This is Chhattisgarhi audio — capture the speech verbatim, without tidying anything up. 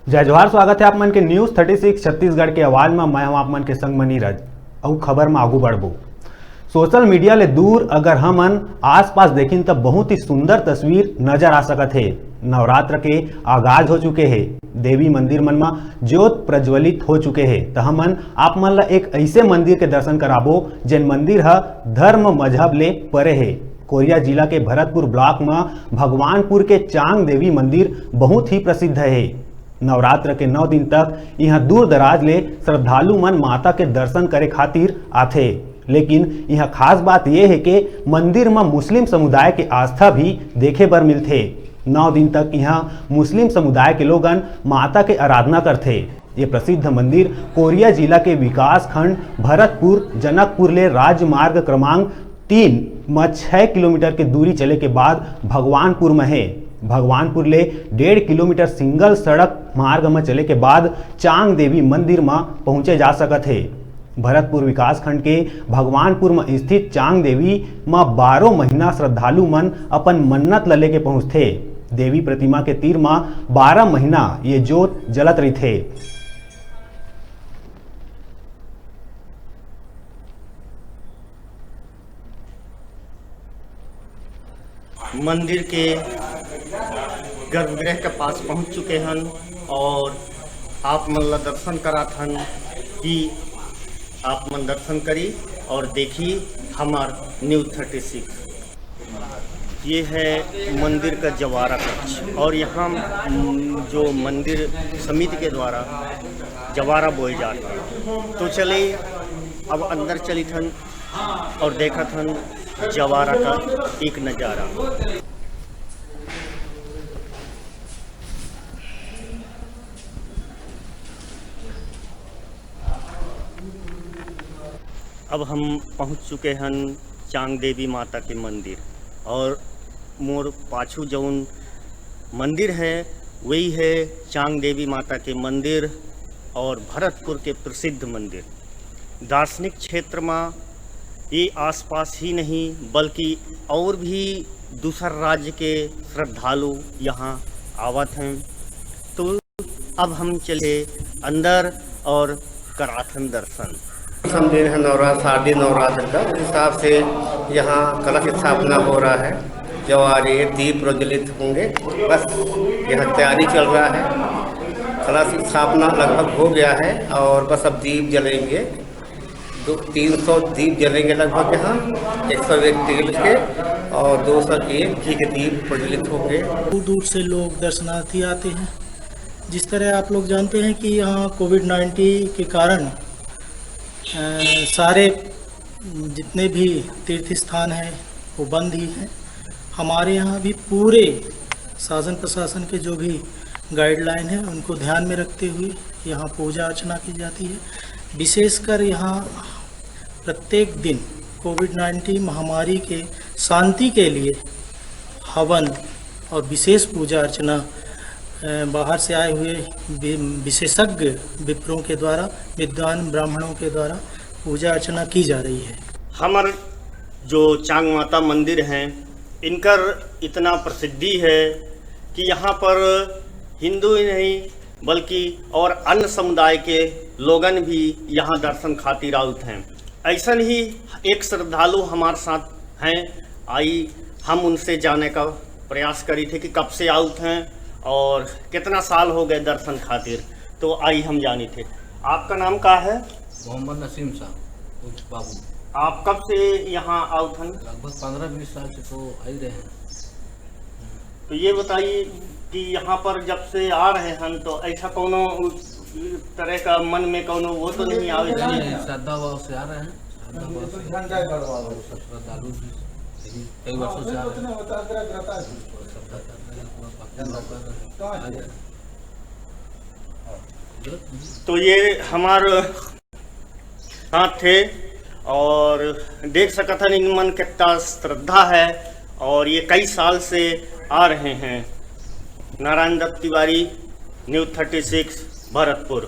जय जोहार, स्वागत है आप मन के न्यूज़ थर्टी सिक्स छत्तीसगढ़ के आवाज में। मैं हूं आप मन के संग म नीरज। अउ खबर में आगू बढ़बो। सोशल मीडिया ले दूर अगर हमन आसपास देखिन, त बहुत ही सुंदर तस्वीर नजर आ सकत हे। नवरात्र के आगाज हो चुके हे, देवी मंदिर मन म जोत प्रज्वलित हो चुके हे। त हमन आप मन ला एक ऐसे मंदिर के दर्शन कराबो, जेन मंदिर ह धर्म मजहब ले परे हे। कोरिया जिला के भरतपुर ब्लॉक म भगवानपुर के चांग देवी मंदिर बहुत ही प्रसिद्ध हे। नवरात्र के नौ दिन तक इहां दूर दराज ले श्रद्धालु मन माता के दर्शन करे खातिर आथे। लेकिन इहां खास बात ये हे के मंदिर म मुस्लिम समुदाय के आस्था भी देखे बर मिलथे। नौ दिन तक इहां मुस्लिम समुदाय के लोगन माता के आराधना करथे। ये प्रसिद्ध मंदिर कोरिया जिला के विकास खंड भरतपुर जनकपुर ले राजमार्ग क्रमांक तीन म छह किलोमीटर के दूरी चले के बाद भगवानपुर म हे। भगवानपुर ले डेढ़ किलोमीटर सिंगल सड़क मार्ग म चले के बाद चांग देवी मंदिर म पहुंचे जा सकत हे। भरतपुर विकासखंड के भगवानपुर म स्थित चांग देवी म बारह महीना श्रद्धालु मन अपन मन्नत ल लेके पहुंचथे। देवी प्रतिमा के तीर म बारह महीना ये जोत जलत रहिथे। मंदिर के गर्भगृह के पास पहुंच चुके हन और आप मन ला दर्शन करात हन कि आप मन दर्शन करी और देखी हमार न्यूज़ थर्टी सिक्स। ये है मंदिर का जवारा कक्ष और यहाँ, उम, जो मंदिर समिति के द्वारा जवारा बोए जाते हैं। तो चलिए अब अंदर चलित हन और देखत हन जवारा का एक नजारा। अब हम पहुंच चुके हन चांग देवी माता के मंदिर और मोर पाछू जौन मंदिर है वही है चांग देवी माता के मंदिर और भरतपुर के प्रसिद्ध मंदिर। दार्शनिक क्षेत्र म ये आसपास ही नहीं बल्कि और भी दूसर राज्य के श्रद्धालु यहाँ आवत हैं। तो अब हम चले अंदर और कराथन दर्शन। समझे हैं नवरात्र, शारदीय नवरात्र का, उस हिसाब से यहाँ कलश स्थापना हो रहा है। जवारे, दीप प्रज्वलित होंगे, बस यहाँ तैयारी चल रहा है। कलश स्थापना लगभग हो गया है और बस अब दीप जलेंगे। दो तीन सौ दीप जलेंगे लगभग यहाँ, एक सौ एक तेल के और दो सौ एक घी के दीप प्रज्वलित होंगे। दूर दूर से लोग दर्शनार्थी आते हैं। जिस तरह आप लोग जानते हैं कि यहाँ कोविड नाइन्टीन के कारण, अ, सारे जितने भी तीर्थ स्थान हैं, वो बंद ही हैं। हमारे यहाँ भी पूरे शासन प्रशासन के जो भी गाइडलाइन है, उनको ध्यान में रखते हुए यहाँ पूजा अर्चना की जाती है। विशेषकर यहाँ प्रत्येक दिन कोविड नाइन्टीन महामारी के शांति के लिए हवन और विशेष पूजा अर्चना, अ, बाहर से आए हुए वि-, विशेषज्ञ विप्रों के द्वारा, विद्वान ब्राह्मणों के द्वारा पूजा अर्चना की जा रही है। हमर जो चांग माता मंदिर हैं, इनकर इतना प्रसिद्धि है कि यहाँ पर हिंदू ही नहीं बल्कि और अन्य समुदाय के लोगन भी यहाँ दर्शन खातिर आउत हैं। ऐसन ही एक श्रद्धालु हमारे साथ हैं, आई हम उनसे जाने का प्रयास करी थे कि कब से आउत हैं और कितना साल हो गए दर्शन खातिर। तो आई हम जानी थे, आपका नाम का है? मोहम्मद नसीम साहब, उर्फ बाबू। आप कब से यहाँ आउत हैं? लगभग पन्द्रह बीस साल से तो आ ही रहे हैं। तो ये बताइए कि यहाँ पर जब से आ रहे हैं तो ऐसा कोनो उस तरह का मन में कोनो वो तो नहीं आवे? नहीं, नहीं, श्रद्धा भाव से आ रहे हैं, श्रद्धा भाव से। झंडा गड़वा लो। सब श्रद्धालु भी कई वर्षों से आ रहे हैं। श्रद्धा कर रहे हैं, पूरा भक्ति भाव कर रहे हैं। आ जाए। तो ये हमारे साथ थे और देख सकत हन इन मन कितना श्रद्धा है और ये कई साल से आ रहे हैं। Narayan Dutt Tiwari, news thirty six, Bharatpur.